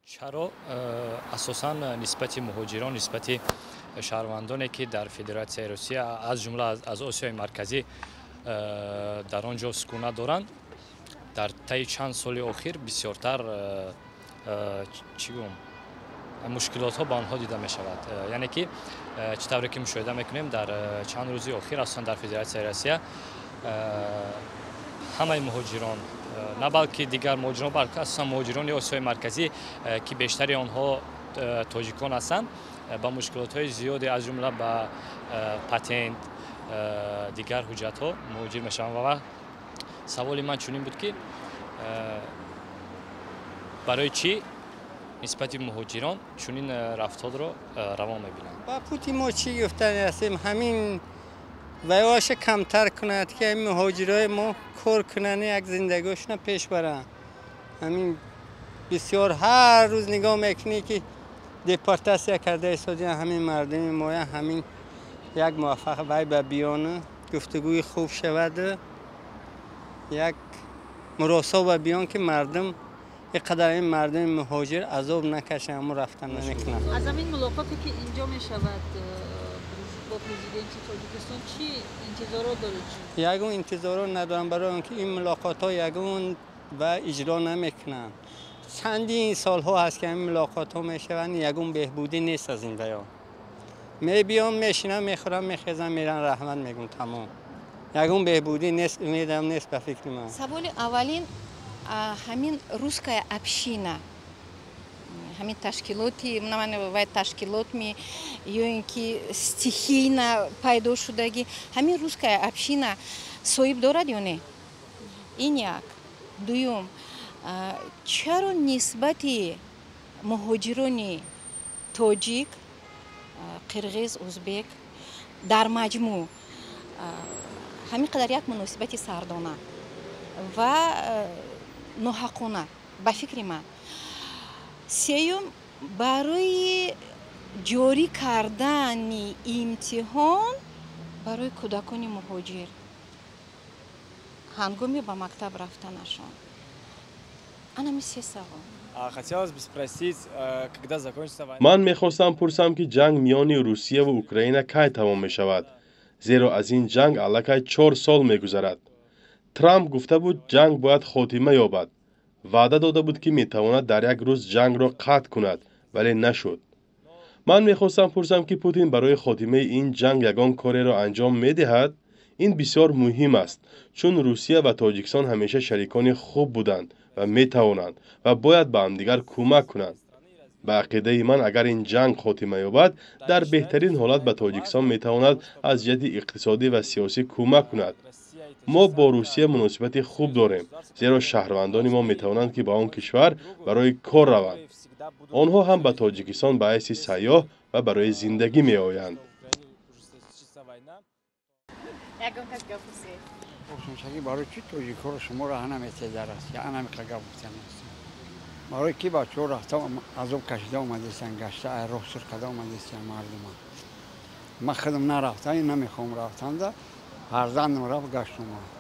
Чаро асосан нисбати муҳоҷирон, нисбати шаҳрвандоне, ки дар Федератсияи Русия, аз ҷумла аз Осиёи Марказӣ, дар он ҷо сукунат доранд, дар таи чанд соли охир бисёртар, чӣ гӯм, мушкилотҳо ба онҳо дида мешавад? Яъне ки чӣ тавре ки мушоҳида мекунем, дар чанд рӯзи охир асосан дар Федератсияи Россия ҳамаи муҳоҷирон, на балки дигар муҳоҷирон, балки асосан муҳоҷирони Осиёи Марказӣ, ки бештари онҳо тоҷикон ҳастанд, ба мушкилотҳои зиёде, аз ҷумла ба патент, дигар ҳуҷҷатҳо муҳоҷир мешаванд. Ва саволи ман чунин буд, ки барои чӣ нисбати муҳоҷирон чунин рафторро раво мебинанд? Ба Путин мо чӣ гуфтани ҳастем? Ҳамин вайоша камтар кунад, ки ҳамин муҳоҷирои мо кор кунанд, як зиндагиошона пеш баранд. Ҳамин бисёр ҳар рӯз нигоҳ мекунӣ, ки депортатсия карда истодиан ҳамин мардуми моя. Ҳамин як муваффақ вай ба биёну гуфтугӯи хуб шаваду як муросо ба биён, ки мардум ин қадар, ин мардуми муҳоҷир азоб накашанд, ҳамун рафтан намекунанд. Аз ҳамин мулоқоте, ки инҷо мешавад бо президенти Тоҷикистон, чӣ интизорот доред? Ягон интизорот надорам, барои он ки ин мулоқотҳо ягон ва иҷро намекунанд. Чандин солҳо ҳаст, ки ҳамин мулоқотҳо мешаванд, ягон беҳбудӣ нест. Аз ин ваё мебиён, мешинам, мехӯрам, мехезам, меран, раҳмат мегӯм, тамом. Ягон беҳбудӣ нест, умедам нест, ба фикри ман. Саволи аввалин: ҳамин русская община, ҳамин ташкилоти, вай ташкилотми ё ин ки стихийно пайдо шудагӣ, ҳамин русская община соҳиб дорад ё не? Ин як. Дуюм: чаро нисбати муҳоҷирони тоҷик, қирғиз, узбек дар маҷмӯъ ҳамин қадар як муносибати сардона ва ноҳаққона, ба фикри ман? Сеюм: барои ҷорӣ кардани имтиҳон барои кӯдакони муҳоҷир ҳангоми ба мактаб рафтанашон. Анами се савол. Хотелось бы спросить, когда закончится война. Ман мехостам пурсам, ки ҷанг миёни Русия ва Украина кай тамом мешавад, зеро аз ин ҷанг аллакай 4 сол мегузарад. Трамп гуфта буд, ҷанг бояд хотима ёбад, ваъда дода буд, ки метавонад дар як рӯз ҷангро қатъ кунад, вале нашуд. Ман мехостам пурсам, ки Путин барои хотимаи ин ҷанг ягон кореро анҷом медиҳад. Ин бисёр муҳим аст, чун Русия ва Тоҷикистон ҳамеша шарикони хуб буданд ва метавонанд ва бояд ба ҳамдигар кӯмак кунанд. Ба ақидаи ман, агар ин ҷанг хотима ёбад, дар беҳтарин ҳолат ба Тоҷикистон метавонад аз ҷиҳати иқтисодӣ ва сиёсӣ кӯмак кунад. Мо бо Русия муносибати хуб дорем, зеро шаҳрвандони мо метавонанд, ки ба он кишвар барои кор раванд, онҳо ҳам ба Тоҷикистон ба ҳайси сайёҳ ва барои зиндагӣ меоянд. Ягон кас гап пурсед. Шаки, барои чӣ тоҷикҳоро шумо раҳ наметед дар Россия? Анамиқа гап гуфтан аст. Барои ки бачаҳо рафта, азоб кашида омадестан, гашта, ай роҳ сур карда омадестан мардума. Ман худам нарафта, намехоҳам рафтанда, фарзандам рафт, гашт, омад.